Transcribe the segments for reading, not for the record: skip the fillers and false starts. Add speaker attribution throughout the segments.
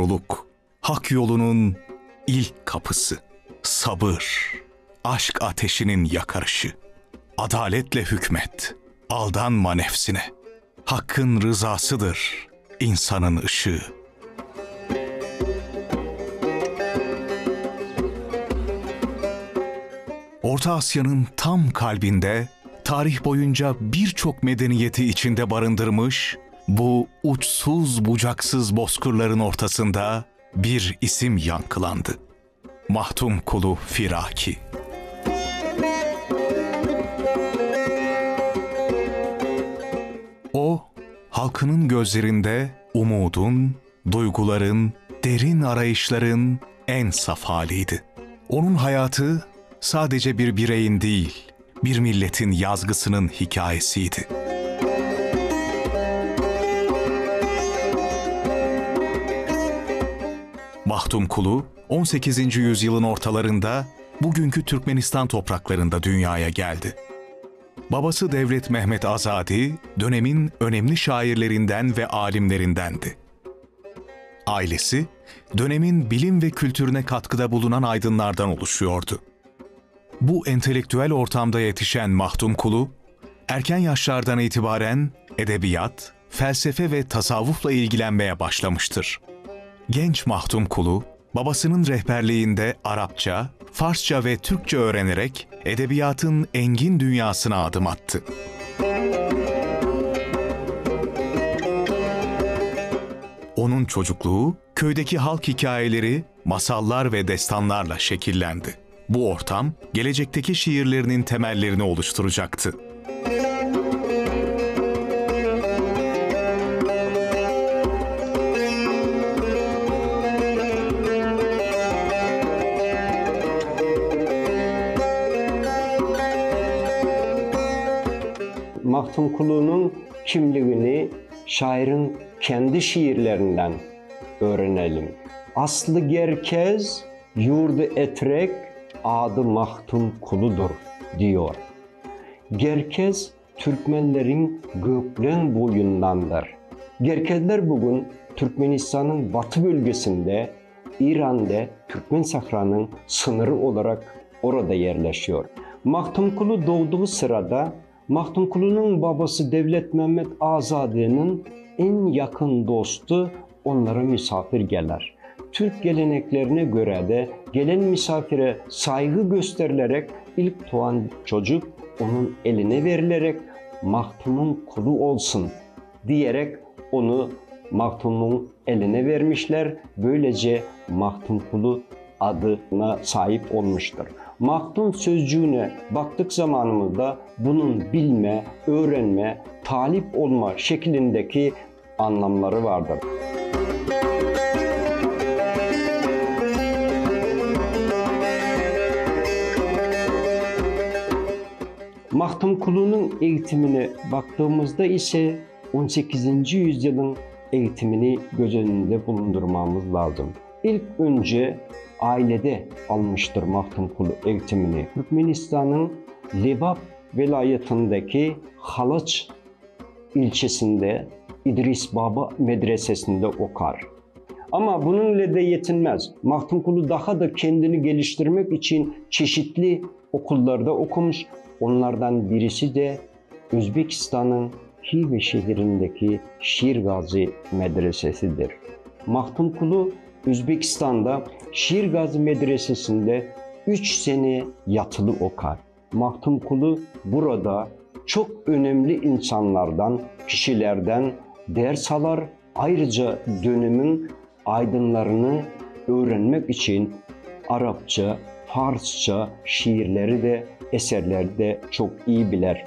Speaker 1: Doğruluk, hak yolunun ilk kapısı. Sabır, aşk ateşinin yakarışı. Adaletle hükmet, aldanma nefsine. Hakkın rızasıdır insanın ışığı. Orta Asya'nın tam kalbinde tarih boyunca birçok medeniyeti içinde barındırmış bu uçsuz bucaksız bozkırların ortasında bir isim yankılandı. Mahtumkulu Firaki. O, halkının gözlerinde umudun, duyguların, derin arayışların en saf haliydi. Onun hayatı sadece bir bireyin değil, bir milletin yazgısının hikayesiydi. Mahtumkulu, 18. yüzyılın ortalarında bugünkü Türkmenistan topraklarında dünyaya geldi. Babası Devlet Mehmet Azadi, dönemin önemli şairlerinden ve alimlerindendi. Ailesi, dönemin bilim ve kültürüne katkıda bulunan aydınlardan oluşuyordu. Bu entelektüel ortamda yetişen Mahtumkulu, erken yaşlardan itibaren edebiyat, felsefe ve tasavvufla ilgilenmeye başlamıştır. Genç Mahtumkulu, babasının rehberliğinde Arapça, Farsça ve Türkçe öğrenerek edebiyatın engin dünyasına adım attı. Onun çocukluğu köydeki halk hikayeleri, masallar ve destanlarla şekillendi. Bu ortam gelecekteki şiirlerinin temellerini oluşturacaktı.
Speaker 2: Mahtumkulu'nun kimliğini şairin kendi şiirlerinden öğrenelim. Aslı Gerkez, yurdu Etrek, adı Mahtumkulu'dur diyor. Gerkez, Türkmenlerin Göklen boyundandır. Gerkezler bugün Türkmenistan'ın batı bölgesinde, İran'da Türkmen Sahra'nın sınırı olarak orada yerleşiyor. Mahtumkulu doğduğu sırada Mahtumkulu'nun babası Devlet Mehmet Azade'nin en yakın dostu onlara misafir gelir. Türk geleneklerine göre de gelen misafire saygı gösterilerek ilk doğan çocuk onun eline verilerek Mahtum'un kulu olsun diyerek onu Mahtum'un eline vermişler. Böylece Mahtumkulu adına sahip olmuştur. Mahdum sözcüğüne baktık zamanımızda bunun bilme, öğrenme, talip olma şeklindeki anlamları vardır. Mahtumkulu'nun eğitimine baktığımızda ise 18. yüzyılın eğitimini göz önünde bulundurmamız lazım. İlk önce ailede almıştır Mahtumkulu eğitimini. Türkmenistan'ın Lebap vilayetindeki Halaç ilçesinde İdris Baba medresesinde okar. Ama bununla da yetinmez. Mahtumkulu daha da kendini geliştirmek için çeşitli okullarda okumuş. Onlardan birisi de Özbekistan'ın Hive şehrindeki Şirgazi medresesidir. Mahtumkulu Özbekistan'da Şirgazi medresesinde 3 sene yatılı okar. Mahtumkulu burada çok önemli insanlardan, kişilerden ders alır. Ayrıca dönemin aydınlarını öğrenmek için Arapça, Farsça şiirleri de eserleri de çok iyi bilir.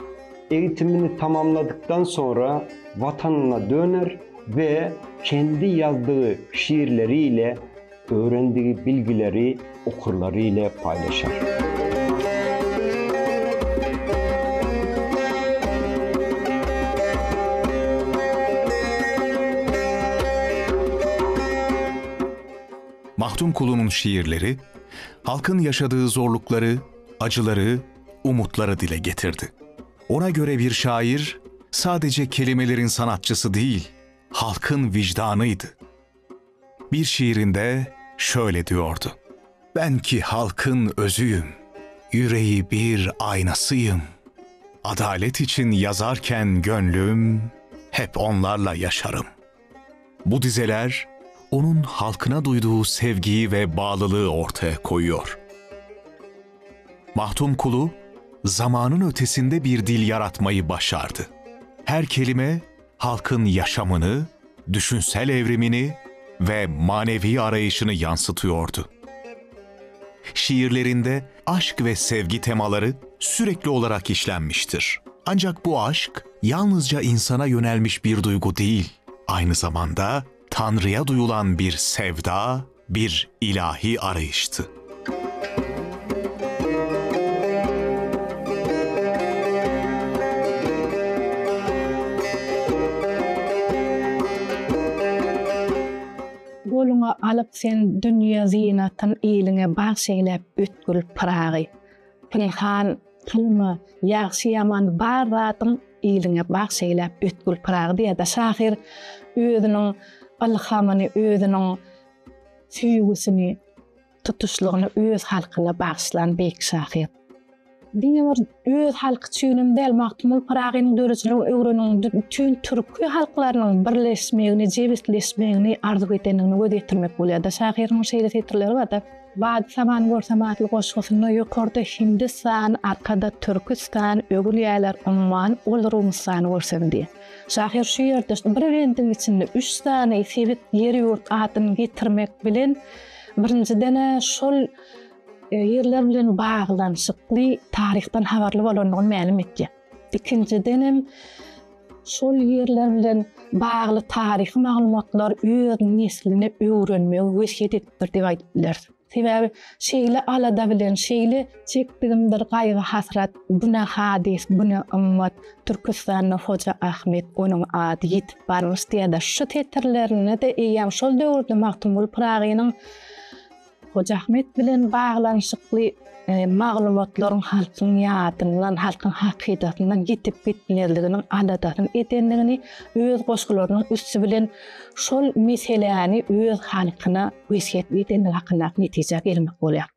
Speaker 2: Eğitimini tamamladıktan sonra vatanına döner ve kendi yazdığı şiirleriyle öğrendiği bilgileri okurları ile paylaşır.
Speaker 1: Mahtumkulu'nun şiirleri, halkın yaşadığı zorlukları, acıları, umutları dile getirdi. Ona göre bir şair sadece kelimelerin sanatçısı değil, halkın vicdanıydı. Bir şiirinde şöyle diyordu. Ben ki halkın özüyüm, yüreği bir aynasıyım. Adalet için yazarken gönlüm, hep onlarla yaşarım. Bu dizeler onun halkına duyduğu sevgiyi ve bağlılığı ortaya koyuyor. Mahtum Kulu, zamanın ötesinde bir dil yaratmayı başardı. Her kelime halkın yaşamını, düşünsel evrimini ve manevi arayışını yansıtıyordu. Şiirlerinde aşk ve sevgi temaları sürekli olarak işlenmiştir. Ancak bu aşk yalnızca insana yönelmiş bir duygu değil, aynı zamanda Tanrı'ya duyulan bir sevda, bir ilahi arayıştı.
Speaker 3: Goluňa alyp sen dünýe zynatyn iliňe bagş eýläp ötgül Pyragy. Pynhan kylma, ýagşy-ýaman bar zadyň iliňe bagş eýläp ötgül Pyragy diýýär-de şahyr özüniň ylhamyny, özüniň söýgüsini tutuşlygyna öz halkyna bagyşlan beýik şahyr. Diňe bir öz halky üçinem däl, Magtymguly Pyragynyň döredijiligini öwreniň, bütin türki halklarynyň birleşmegini, jebisleşmegini arzuw edendigini göz ýetirmek bolýar-da. Şahyryň şeýle setirleri bar-da. Bady-saman görsem atly goşgusynda ýokarda Hindistan, arkada Türküstan, öwülýäler umman, ol Rumystany görsem diýýär. Şahyr şu ýerde bir bendiň içinde üç sany sebit, ýer-ýurt adyny getirmek bilen, birinjiden-ä şol ýerler bilen baglanyşykly taryhdan habarly bolandygyny mälim etýär. Ikinjidenem, şol ýerler bilen bagly taryhy maglumatlary öz nesline öwrenmegi wesýet edipdir diýip aýdyp bileris. Sebäbi şeýle alada bilen, şeýle çekdigimdir gaýgy-hasrat, bu ne hadys, bu ne ymmat, Türküstanda Hoja Ahmet, onuň ady ýetip barmyş diýýär-de, şu setirlerinde-de eýýäm şol döwürde Magtymguly Pyragynyň Hoja Ahmet bilen baglanyşykly maglumatlaryň halkyň ýadyndan, halkyň hakydasyndan ýitip gitmezliginiň aladasyny edendigini öz goşgularynyň üsti bilen şol meseläni öz halkyna wesýet edendigi hakyndaky netijä gelmek bolýar.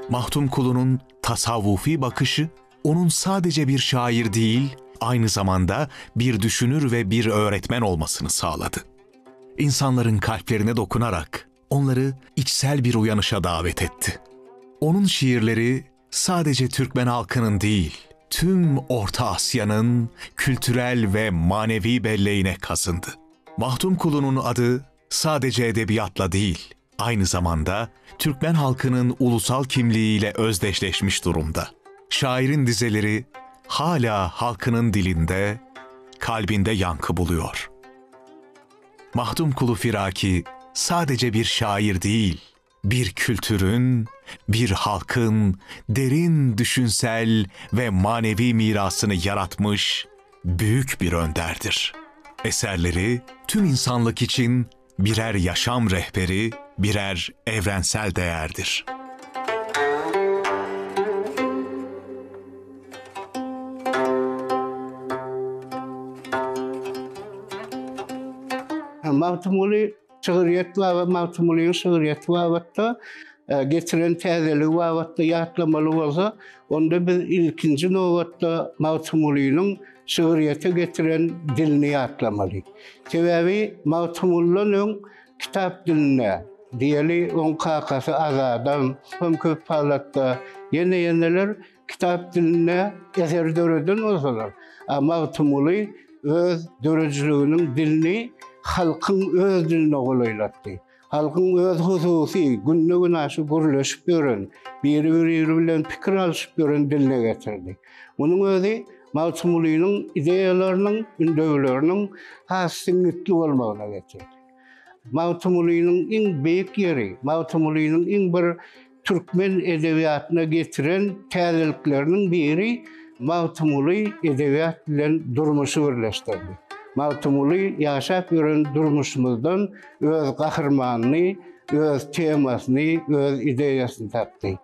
Speaker 1: Mahtumkulu'nun tasavvufi bakışı, onun sadece bir şair değil, aynı zamanda bir düşünür ve bir öğretmen olmasını sağladı. İnsanların kalplerine dokunarak onları içsel bir uyanışa davet etti. Onun şiirleri sadece Türkmen halkının değil, tüm Orta Asya'nın kültürel ve manevi belleğine kazındı. Mahtumkulu'nun adı sadece edebiyatla değil, aynı zamanda Türkmen halkının ulusal kimliğiyle özdeşleşmiş durumda. Şairin dizeleri hala halkının dilinde, kalbinde yankı buluyor. Mahtumkulu Firaki sadece bir şair değil, bir kültürün, bir halkın derin düşünsel ve manevi mirasını yaratmış büyük bir önderdir. Eserleri tüm insanlık için birer yaşam rehberi, birer evrensel değerdir.
Speaker 4: Magtymguly şygryýet baba Magtymgulynyň şygryýeti babatda e, getiren täzeligi babatda ýatlamaly bolsa, onda biz ilkinji nobatda Magtymgulynyň şygryýete getiren dilini ýatlamaly. Sebäbi Magtymgulydan öň kitap dilinde diýeli oň kakasy Azadam, hem köp halatda ýene-ýeneler kitap dilinde eser döreden bolsalar, a Magtymguly öz döredijiliginiň dilini halkyň öz diline golaýlatdy. Halkyň öz hususy, günde-günaşa gürleşip ýören, biri-biri bilen pikir alşyp ýören diline getirdi. Munuň özi Magtymgulynyň ideýalarynyň, ündewleriniň has siňňitli bolmagyna getirdi. Magtymgulynyň iň beýik ýeri, Magtymgulynyň iň bir türkmen edebiýatyna getiren täzelikleriniň biri Magtymguly edebiýat bilen durmuşy birleşdirdi. Magtymguly ýaşap ýören durmuşymyzdan öz gahrymanyny, öz temasyny, öz ideýasyny tapdy.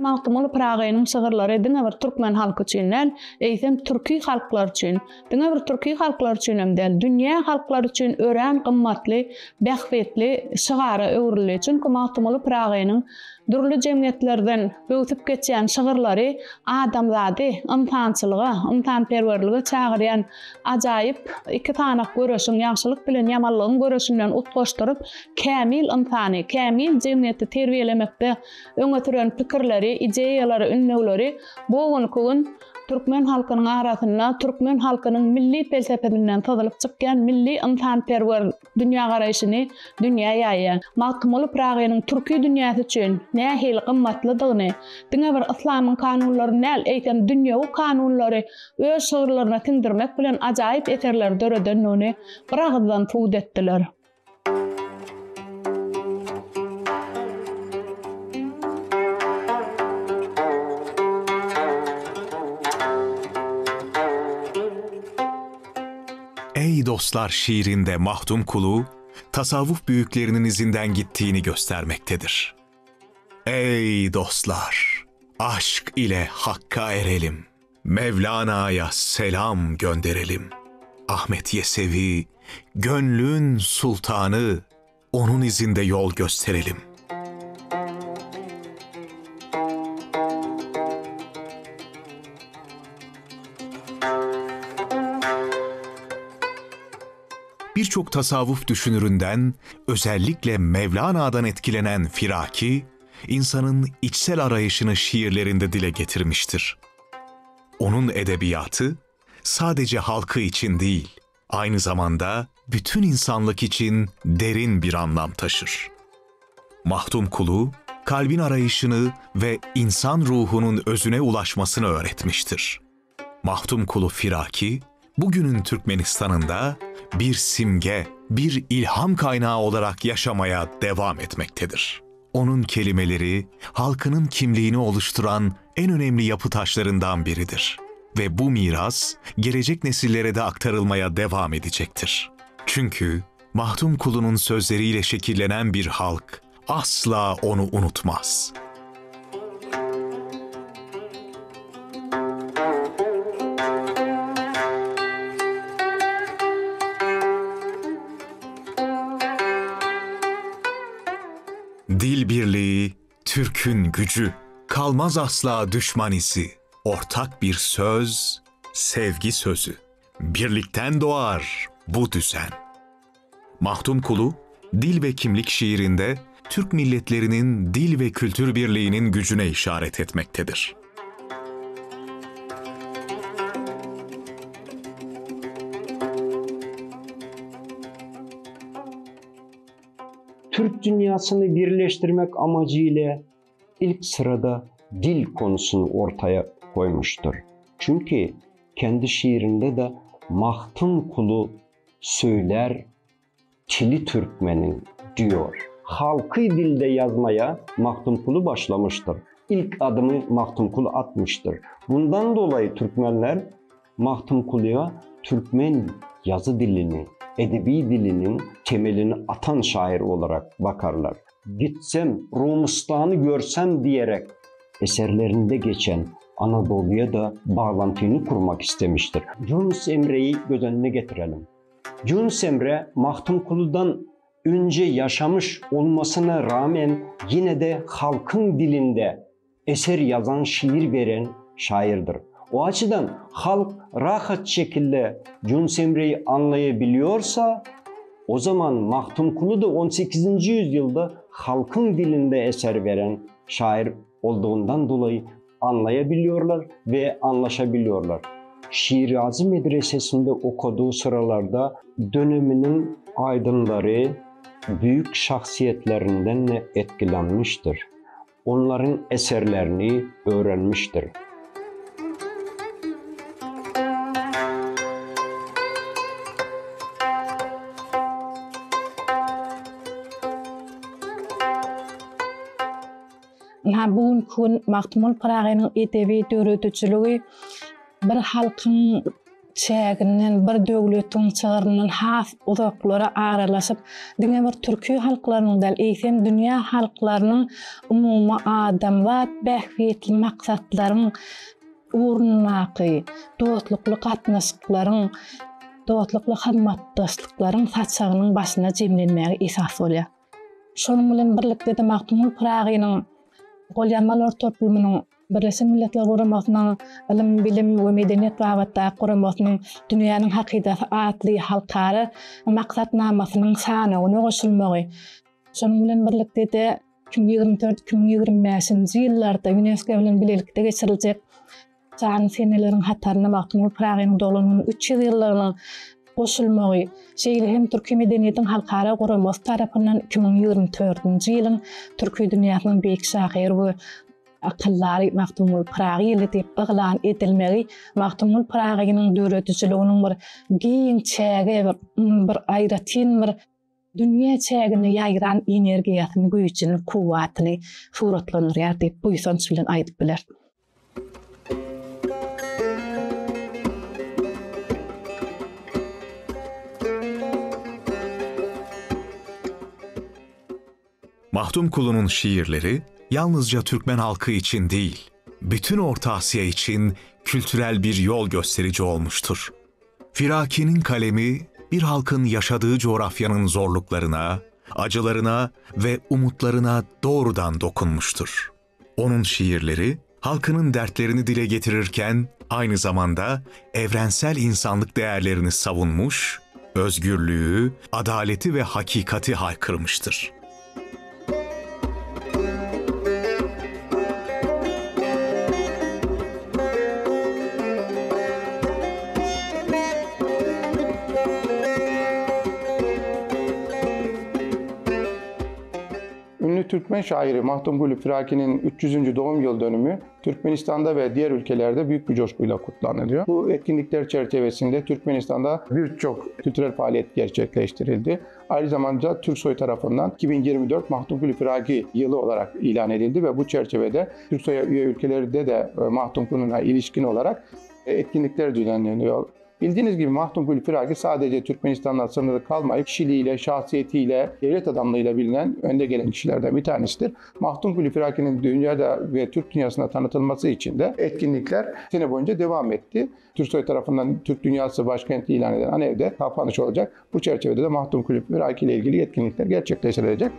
Speaker 5: Magtymguly Pyragynyň şygyrlary diňe bir türkmen halky üçin däl, eýsem türki halklar üçin, diňe bir türki halklar üçin hem däl, dünýä halklary üçin örän gymmatly, bähbitli şygara öwrüldi. Çünki Magtymguly Pyragynyň dürli jemgyýetlerden böwsüp geçýän şygyrlary adamzady ynsançylyga, ynsanperwerlige çagyrýan ajaýyp ikisanak göreşiň, ýagşylyk bilen ýamanlygyň göreşinden utgaşdyryp, kämil ynsany, kämil jemgyýeti terbiýelemekde öňe süren pikirleri, ideýalary, ündewleri bu günki gün türkmen halkynyň arasynda türkmen halkynyň milli pelsepesinden syzylyp çykýan milli ynsanperwer dünýägaraýşyny dünýä ýaýýar. Magtymguly Pyragynyň türki dünýäsi üçin nähili gymmatlydygyny diňe bir yslamyň kanunlaryny däl, eýsem dünýewi kanunlary öz şygyrlaryna siňdirmek bilen ajaýyp eserleri döredendigini bir agyzdan subut etdiler.
Speaker 1: Eý dostlar şiirinde Mahtumkulu, tasavvuf büyüklerinin izinden gittiğini göstermektedir. Ey dostlar! Aşk ile Hakk'a erelim. Mevlana'ya selam gönderelim. Ahmet Yesevi, gönlün sultanı, onun izinde yol gösterelim. Birçok tasavvuf düşünüründen, özellikle Mevlana'dan etkilenen Firaki, insanın içsel arayışını şiirlerinde dile getirmiştir. Onun edebiyatı sadece halkı için değil, aynı zamanda bütün insanlık için derin bir anlam taşır. Mahdum Kulu, kalbin arayışını ve insan ruhunun özüne ulaşmasını öğretmiştir. Mahdum Kulu Firaki, bugünün Türkmenistan'ında bir simge, bir ilham kaynağı olarak yaşamaya devam etmektedir. Onun kelimeleri, halkının kimliğini oluşturan en önemli yapı taşlarından biridir. Ve bu miras, gelecek nesillere de aktarılmaya devam edecektir. Çünkü Mahdum Kulu'nun sözleriyle şekillenen bir halk asla onu unutmaz. Dil birliği, Türk'ün gücü, kalmaz asla düşman izi. Ortak bir söz, sevgi sözü. Birlikten doğar bu düzen. Mahdum Kulu, Dil ve Kimlik şiirinde Türk milletlerinin dil ve kültür birliğinin gücüne işaret etmektedir.
Speaker 2: Türk dünyasını birleştirmek amacıyla ilk sırada dil konusunu ortaya koymuştur. Çünkü kendi şiirinde de Mahtım Kulu söyler Çili Türkmenin diyor. Halkı dilde yazmaya Mahtumkulu başlamıştır. İlk adımı Mahtumkulu atmıştır. Bundan dolayı Türkmenler Mahtumkulu'ya Türkmen yazı dilini, edebi dilinin temelini atan şair olarak bakarlar. Gitsem Rumustan'ı görsem diyerek eserlerinde geçen Anadolu'ya da bağlantıyı kurmak istemiştir. Yunus Emre'yi göz önüne getirelim. Yunus Emre Mahtumkulu'dan önce yaşamış olmasına rağmen yine de halkın dilinde eser yazan, şiir veren şairdir. O açıdan halk rahat şekilde Yunus Emre'yi anlayabiliyorsa o zaman Mahtumkulu da 18. yüzyılda halkın dilinde eser veren şair olduğundan dolayı anlayabiliyorlar ve anlaşabiliyorlar. Şirazi Medresesi'nde okuduğu sıralarda döneminin aydınları büyük şahsiyetlerinden de etkilenmiştir. Onların eserlerini öğrenmiştir.
Speaker 3: Ynha, bu günki gün Magtymguly Pyragynyň edebi döredijiligi bir halkyň çäginden, bir döwletiň çygryndan has uzaklara aralaşyp, diňe bir türki halklarynyň däl, eýsem, dünýä halklarynyň umumy adamzat bähbitli maksatlaryň ugrundaky dostlukly gatnaşyklaryň, dostlukly hyzmatdaşlyklaryň saçagynyň başyna jemlenmäge esas bolýar. Şonuň bilen birlikde-de Magtymguly Pyragynyň golýazmalar toplumynyň Birleşen Milletler Guramasynyň Ylym, bilim we medeniýet babatdaky guramasynyň Dünýäniň hakydasy atly halkara maksatnamasynyň sanawyna goşulmagy, şonuň bilen birlikde-de 2024, 2025-nji ýyllarda Ýunesko bilen bilelikde geçiriljek şanly seneleriň hataryna Magtymguly Pyragynyň doglan gününiň 300 ýyllygynyň goşulmagy, şeýle hem Türki medeniýetiň halkara guramasy tarapyndan 2024-nji ýylyň Türki dünýäsiniň beýik şahyry we akyldary Magtymguly Pyragy ýyly diýip yglan edilmegi Magtymguly Pyragynyň döredijiliginiň bir giň çäge, bir, bir aýratyn bir dünýä çägine ýaýran energiýasyny, güýjüni, kuwwatyny suratlandyrýar diýip buýsanç bilen aýdyp bileris.
Speaker 1: Mahtumkulu'nun şiirleri yalnızca Türkmen halkı için değil, bütün Orta Asya için kültürel bir yol gösterici olmuştur. Firaki'nin kalemi bir halkın yaşadığı coğrafyanın zorluklarına, acılarına ve umutlarına doğrudan dokunmuştur. Onun şiirleri halkının dertlerini dile getirirken aynı zamanda evrensel insanlık değerlerini savunmuş, özgürlüğü, adaleti ve hakikati haykırmıştır.
Speaker 6: Ünlü Türkmen şairi Mahtumgulu Firaki'nin 300. doğum yıl dönümü Türkmenistan'da ve diğer ülkelerde büyük bir coşkuyla kutlanılıyor. Bu etkinlikler çerçevesinde Türkmenistan'da birçok kültürel faaliyet gerçekleştirildi. Aynı zamanda Türksoy tarafından 2024 Mahtumgulu Firaki yılı olarak ilan edildi ve bu çerçevede Türksoy'a üye ülkelerde de e, Mahtumgulu'na ilişkin olarak etkinlikler düzenleniyor. Bildiğiniz gibi Mahtumkuli Firaki sadece Türkmenistan'la sınırlı kalmayıp kişiliğiyle, şahsiyetiyle, devlet adamlığıyla bilinen önde gelen kişilerden bir tanesidir. Mahtumkuli Firaki'nin dünyada ve Türk dünyasında tanıtılması için de etkinlikler sene boyunca devam etti. Türksoy tarafından Türk Dünyası başkenti ilan eden Anev'de kapanış olacak. Bu çerçevede de Mahtumkuli Firaki ile ilgili etkinlikler gerçekleştirilecek.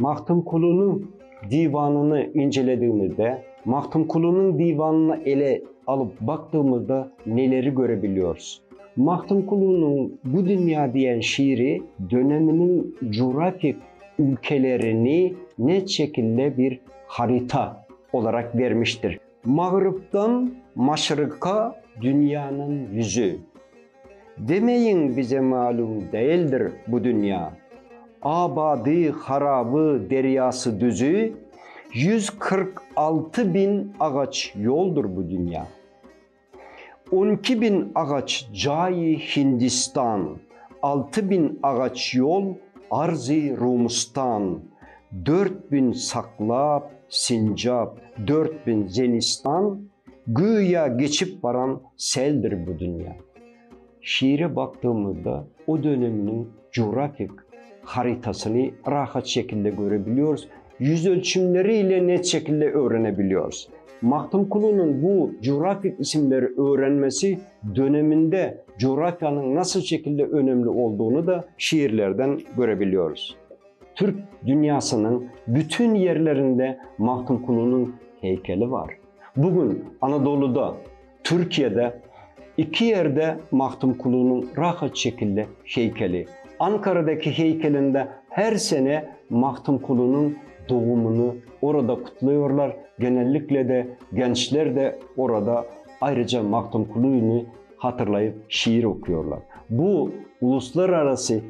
Speaker 2: Magtymgulynyň diwanyny incelediğimizde, Magtymgulynyň diwanyny ele alyp bakdygymyzda neleri görebiliyoruz? Magtymgulynyň Bu dünýä diýen şiri döneminiň coğrafik ülkelerini net şekilde bir harita olarak bermiştir. Magrypdan maşryka dünýäniň ýüzi. Demeýin bize malum däldir bu dünýä. Abady, haraby, derýasy, düzi, 146 bin agaç ýoldur bu dünýä. 12 bin agaç jaýy Hindistan, 6 bin agaç ýol arzy Rumustan, 4 bin saklap, sincap, 4 bin zenistan, Güya geçip baran seldir bu dünya. Şiire baktığımızda o döneminin coğrafik haritasını rahat şekilde görebiliyoruz. Yüz ölçümleriyle net şekilde öğrenebiliyoruz. Mahtumkulu'nun bu coğrafik isimleri öğrenmesi döneminde coğrafyanın nasıl şekilde önemli olduğunu da şiirlerden görebiliyoruz. Türk dünyasının bütün yerlerinde Mahtumkulu'nun heykeli var. Bugün Anadolu'da, Türkiye'de iki yerde Mahtumkulu'nun rahat şekilde heykeli. Ankara'daki heykelinde her sene Mahtumkulu'nun doğumunu orada kutluyorlar. Genellikle de gençler de orada ayrıca Mahtumkulu'nu hatırlayıp şiir okuyorlar. Bu uluslararası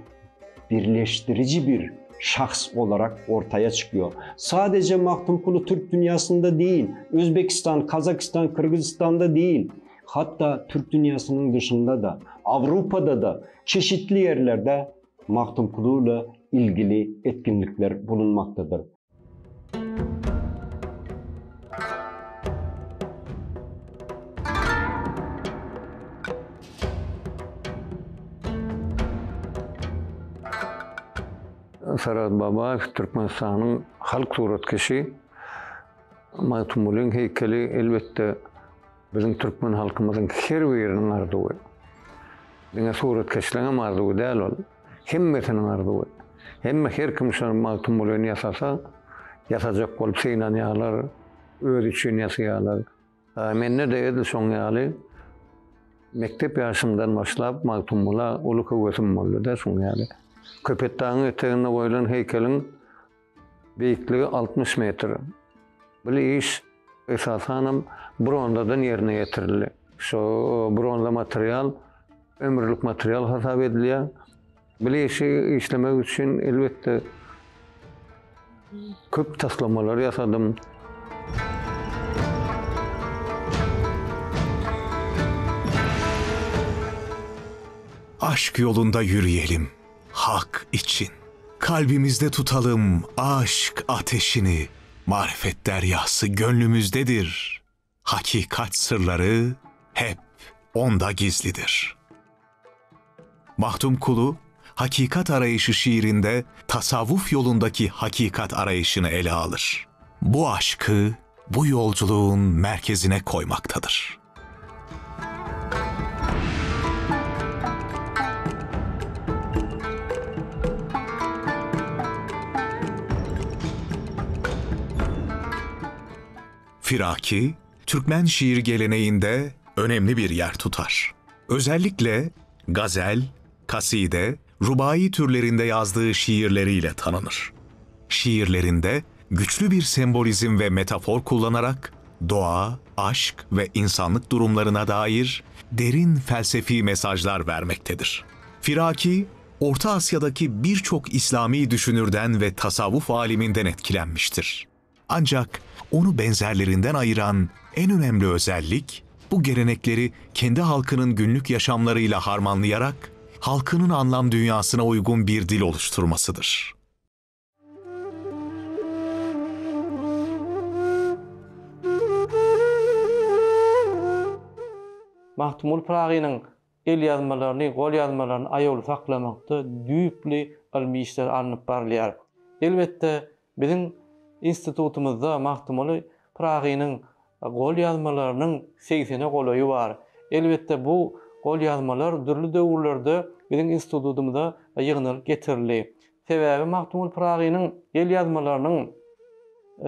Speaker 2: birleşdiriji bir şahs olarak ortaya çıkıyor. Sadece Mahtumkulu Türk dünyasında değil, Özbekistan, Kazakistan, Kırgızistan'da değil, hatta Türk dünyasının dışında da, Avrupa'da da çeşitli yerlerde Mahtumkulu'yla ilgili etkinlikler bulunmaktadır.
Speaker 7: Saragt Babaýew Türkmenistanyň halk suratkeşi. Magtymgulyň heýkeli elbetde biziň türkmen halkymyzyň her biriniň arzuwy. Diňe suratkeşleňem arzuwy däl ol. Hemmesiniň arzuwy. Hemme her kim şo Magtymgulyny ýasasa, ýasajak bolup synanýarlar, özi üçin ýasaýarlar. Mende-de edil şoň ýaly mekdep ýaşymdan başlap Magtymgula uly höwesim boldy-da şoň ýaly. Köpetdagyň eteginde goýlan heýkeliň beýikligi 60 metr. Bu iş esasanam bronzadan ýerine ýetirildi. Şo bronza material ömürlik material hasap edilýär. Bu işi işlemek üçin elbetde köp taslamalar ýasadym.
Speaker 1: Aşk yolunda yürüyelim hak için. Kalbimizde tutalım aşk ateşini. Marifet deryası gönlümüzdedir. Hakikat sırları hep onda gizlidir. Mahtumkulu, Hakikat Arayışı şiirinde tasavvuf yolundaki hakikat arayışını ele alır. Bu aşkı bu yolculuğun merkezine koymaktadır. Firaki, Türkmen şiir geleneğinde önemli bir yer tutar. Özellikle gazel, kaside, rubai türlerinde yazdığı şiirleriyle tanınır. Şiirlerinde güçlü bir sembolizm ve metafor kullanarak doğa, aşk ve insanlık durumlarına dair derin felsefi mesajlar vermektedir. Firaki, Orta Asya'daki birçok İslami düşünürden ve tasavvuf aliminden etkilenmiştir. Ancak onu benzerlerinden ayıran en önemli özellik, bu gelenekleri kendi halkının günlük yaşamlarıyla harmanlayarak halkının anlam dünyasına uygun bir dil oluşturmasıdır.
Speaker 8: Magtymguly Pyragynyň elýazmalaryny, golýazmalaryny aýawly saklamakda düýpli ylmy işler alnyp barylýar. Elbetde, biziň institutymyzda Magtymguly Pyragynyň golýazmalarynyň segsene golaýy bar. Elbetde, bu golýazmalar dürli döwürlerde biziň institutymyza ýygnalyp getirildi. Sebäbi Magtymguly Pyragynyň elýazmalarynyň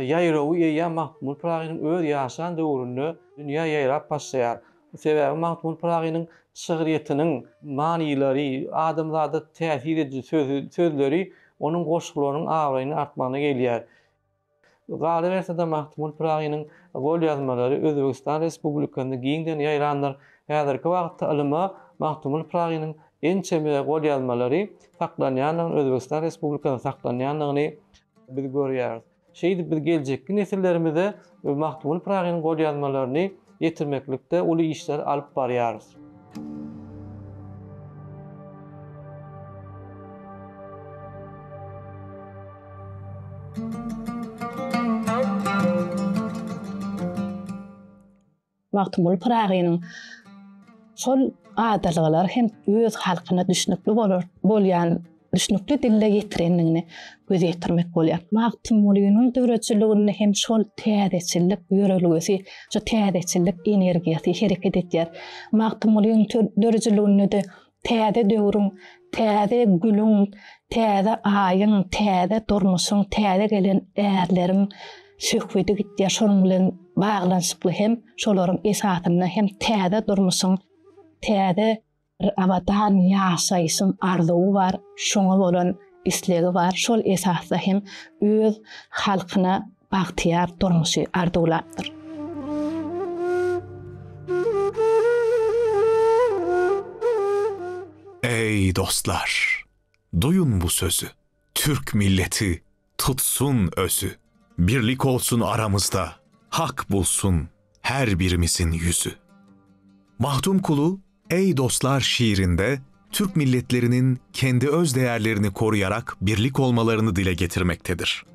Speaker 8: ýaýrawy eýýäm Magtymguly Pyragynyň öz ýaşan döwründe dünýä ýaýrap başlaýar. Sebäbi Magtymguly Pyragynyň şygryýetiniň manylary, adamzada täsir ediji sözleri onuň goşgularynyň abraýynyň artmagyna gelýär. Galyberse-de, Magtymguly Pyragynyň golýazmalary Özbegistan Respublikasynda giňden ýaýrandyr. Häzirki wagtda ylyma Magtymguly Pyragynyň ençeme golýazmalary saklanýandygyny, Özbegistan Respublikasynda saklanýandygyny biz görýäris. Şeýdip biz geljekki nesillerimize Magtymguly Pyragynyň golýazmalaryny ýetirmeklikde uly işleri alyp barýarys.
Speaker 3: Magtymguly Pyragynyň şol adalgalary hem öz halkyna düşnükli bolar, bolýan düşnükli dilde ýetirendigini göz ýetirmek bolýar. Magtymgulynyň döredijiliginde hem şol täzeçillik ýörelgesi, şo täzeçillik energiýasy hereket edýär. Magtymgulynyň döredijiliginde-de täze döwrüň, täze gülüň, täze aýyň, täze durmuşyň, täze gelen ärleriň söhbedi gitýär. Şonuň bilen baglanyşykly hem şolaryň esasynda hem täze durmuşyň, täze bir abadan ýaşaýşyň arzuwy bar, şoňa bolan islegi bar. Şol esasda hem öz halkyna bagtyýar durmuşy arzuwlapdyr.
Speaker 1: Eý dostlar! Duyun bu sözü. Türk milleti tutsun özü. Birlik olsun aramızda, hak bulsun her birimizin yüzü. Mahtumkulu, Ey Dostlar şiirinde Türk milletlerinin kendi öz değerlerini koruyarak birlik olmalarını dile getirmektedir.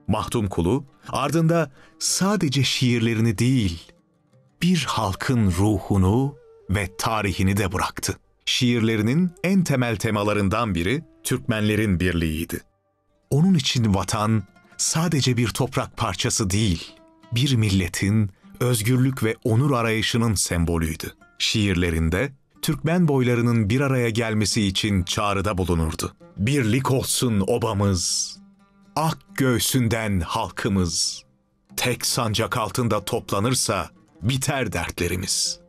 Speaker 1: Mahtumkulu, ardında sadece şiirlerini değil, bir halkın ruhunu ve tarihini de bıraktı. Şiirlerinin en temel temalarından biri Türkmenlerin birliğiydi. Onun için vatan sadece bir toprak parçası değil, bir milletin özgürlük ve onur arayışının sembolüydü. Şiirlerinde Türkmen boylarının bir araya gelmesi için çağrıda bulunurdu. Birlik olsun obamız, ak göğsünden halkımız. Tek sancak altında toplanırsa biter dertlerimiz.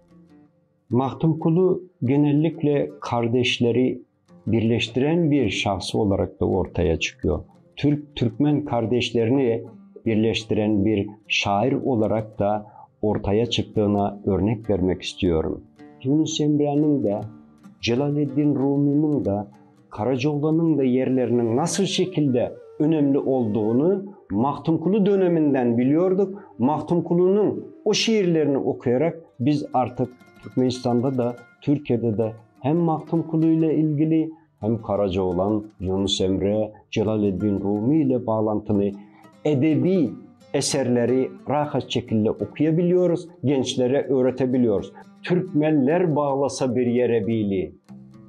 Speaker 2: Mahtumkulu genellikle kardeşleri birleştiren bir şahsı olarak da ortaya çıkıyor. Türk Türkmen kardeşlerini birleştiren bir şair olarak da ortaya çıktığına örnek vermek istiyorum. Yunus Emre'nin de, Celaleddin Rumi'nin de, Karacaoğlan'ın da yerlerinin nasıl şekilde önemli olduğunu Mahtumkulu döneminden biliyorduk. Mahtumkulu'nun o şiirlerini okuyarak biz artık Türkmenistan'da da Türkiye'de de hem Mahtumkulu ile ilgili hem Karacaoğlan, Yunus Emre, Celaleddin Rumi ile bağlantılı edebi eserleri rahat şekilde okuyabiliyoruz, gençlere öğretebiliyoruz. Türkmenler bağlasa bir yere bili,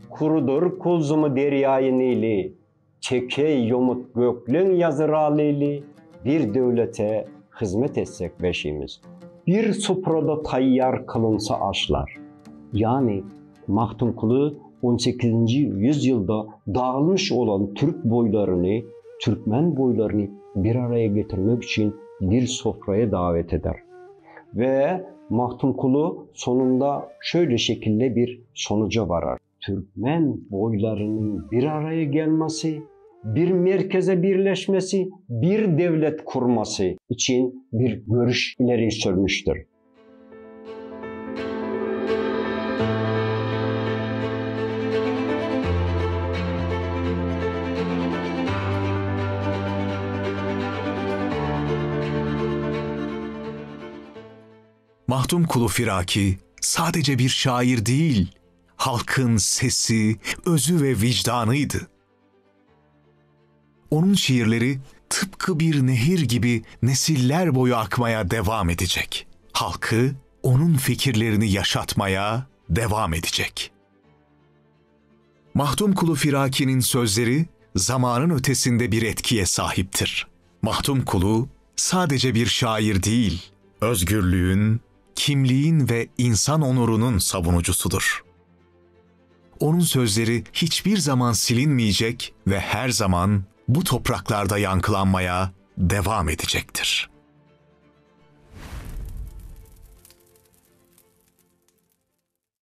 Speaker 2: kurudur kulzumu deryayı nili, çekey yomut göklün yazır alili, bir devlete hizmet etsek beşimiz. Bir suprada tayyar kılınsa aşlar. Yani Mahtumkulu 18. yüzyılda dağılmış olan Türk boylarını, Türkmen boylarını bir araya getirmek için bir sofraya davet eder. Ve Mahtumkulu sonunda şöyle şekilde bir sonuca varar. Türkmen boylarının bir araya gelmesi, bir merkeze birleşmesi, bir devlet kurması için bir görüş ileri sürmüştür.
Speaker 1: Mahtumkulu Firaki sadece bir şair değil, halkın sesi, özü ve vicdanıydı. Onun şiirleri tıpkı bir nehir gibi nesiller boyu akmaya devam edecek. Halkı onun fikirlerini yaşatmaya devam edecek. Mahtumkulu Firaki'nin sözleri zamanın ötesinde bir etkiye sahiptir. Mahtumkulu sadece bir şair değil, özgürlüğün, kimliğin ve insan onurunun savunucusudur. Onun sözleri hiçbir zaman silinmeyecek ve her zaman bu topraklarda yankılanmaya devam edecektir.